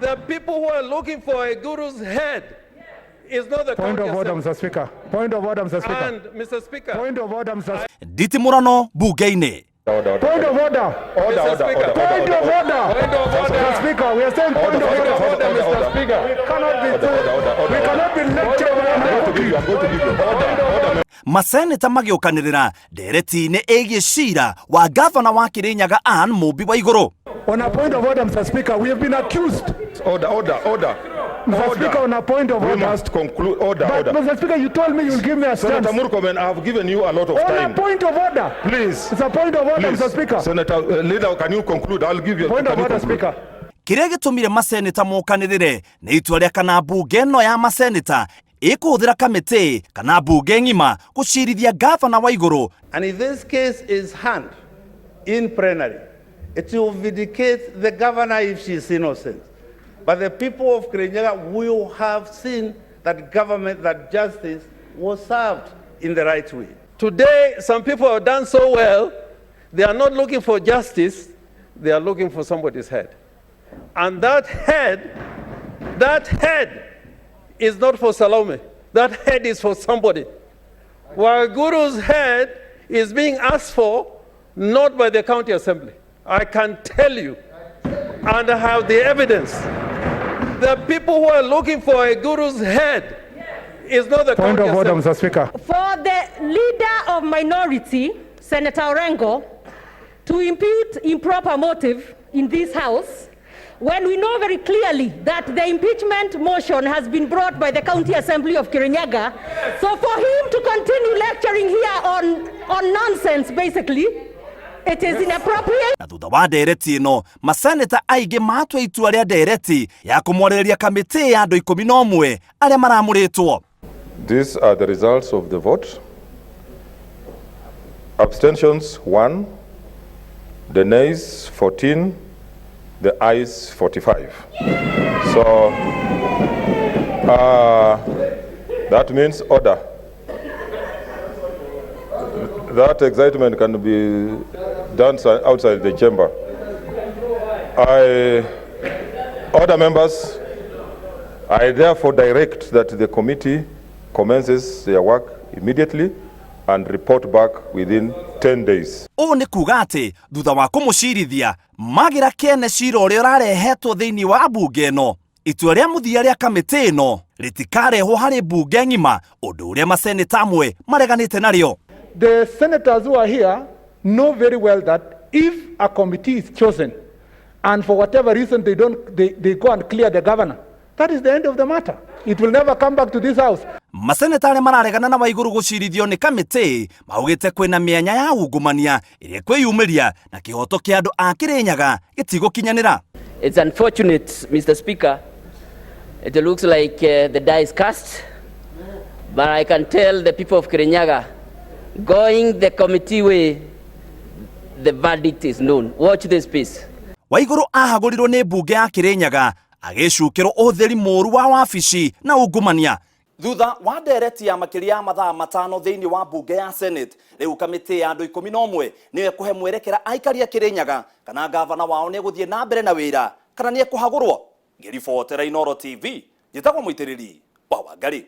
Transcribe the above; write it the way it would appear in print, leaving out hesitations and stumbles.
The people who are looking for Waiguru's head is not the Point county of order, assembly. Mr. Speaker. Point of order, Mr. Speaker. And Mr. Speaker, Point of order, Mr. Speaker. Nditimũrano bunge-inĩ. Order, order, Point of order. Order, Mr. order, Speaker. order, Point order, of order. Point of order. Mr. Speaker, we are saying point Order, of order, order. order, Mr. order. Speaker. We cannot be Order, order, order, order. we cannot be lectured by an I'm going to give you, I'm going to give you. Order, order. Maseneta magĩũkanĩrĩra ndereti-inĩ ĩgiĩ cira wa gavana wa Kĩrĩnyaga Ann Mũmbi wa Igũrũ. On a point of order, Mr. Speaker, we have been accused. Order, order, order. Mr. Speaker, on a point of We order. must conclude. Order, But, order. Mr. Speaker, you told me you'll give me a Senator chance. Murkomen, I have given you a lot of On a time. point of order. Please. It's a point of order, Please. Mr. Speaker. Senator Leader, can you conclude? I'll give you. Point can of you order, conclude? Speaker. Kĩrĩa gĩtũmire maseneta mokanĩrĩre nĩ itua rĩa kana mbunge ĩno ya maseneta ĩkũhũthĩra kamĩtĩ kana mbunge ng'ima gũcirithia gavana wa Igũrũ. And if this case is hand in plenary, it will vindicate the governor if she is innocent. But the people of Kirinyaga will have seen that government, that justice was served in the right way. Today, some people have done so well, they are not looking for justice, they are looking for somebody's head. And that head is not for Salome. That head is for somebody. Waiguru's head is being asked for not by the county assembly. I can tell you, and I have the evidence. The people who are looking for Waiguru's head is not the Point county of order, assembly. Mr. Speaker. For the leader of minority, Senator Orengo, to impute improper motive in this house, when we know very clearly that the impeachment motion has been brought by the County Assembly of Kirinyaga, so for him to continue lecturing here on nonsense, basically, it is inappropriate. Na thutha wa ndereti ĩno, maseneta aingĩ matua itua rĩa ndereti ya kũmwarĩrĩria kamĩtĩ ya andũ 11 arĩa maramũrĩtwo. These are the results of the vote. Abstentions 1, the nays 14, the ayes 45. So that means order. That excitement can be done outside the chamber. I order members. I therefore direct that the committee commences their work immediately and report back within 10 days. Ũũ nĩ kuga atĩ thutha wa kũmũcirithia magĩra kĩene cira ũrĩa ũrarehetwo thĩinĩ wa mbunge ĩno, itua rĩa mũthia rĩa kamĩtĩ ĩno rĩtikarehwo harĩ mbunge ng'ima, ũndũ ũrĩa maseneta amwe mareganĩte narĩo. The senators who are here know very well that if a committee is chosen and for whatever reason they don't, they go and clear the governor, that is the end of the matter. It will never come back to this house. Maseneta arĩa mararegana na Waigũrũ gũcirithio nĩ kamĩtĩ maugĩte kwĩna mĩanya ya ungumania ĩrĩa ĩkwĩyumĩria na kĩhoto kĩa andũ a Kĩrĩnyaga gĩtigũkinyanĩra. It's unfortunate, Mr. Speaker. It looks like the die is cast, but I can tell the people of Kirinyaga, going the committee way, the verdict is known. Watch this piece. Waigũrũ ahagũrirwo nĩ mbunge ya Kĩrĩnyaga agĩcukĩrwo ũhũthĩri mũũru wa wabici na ungumania. Thutha wa ndereti ya makĩria ya mathaa 5 thĩinĩ wa mbunge ya Senate, rĩu kamĩtĩ ya andũ 11 nĩyo ĩkũhe mwerekera aikari a Kĩrĩnyaga kana gavana wao nĩ egũthiĩ na mbere na wĩra kana nĩ ekũhagũrwo. Ngĩribotera Inooro TV, njĩtagwo Mũitĩrĩri wa Wangari.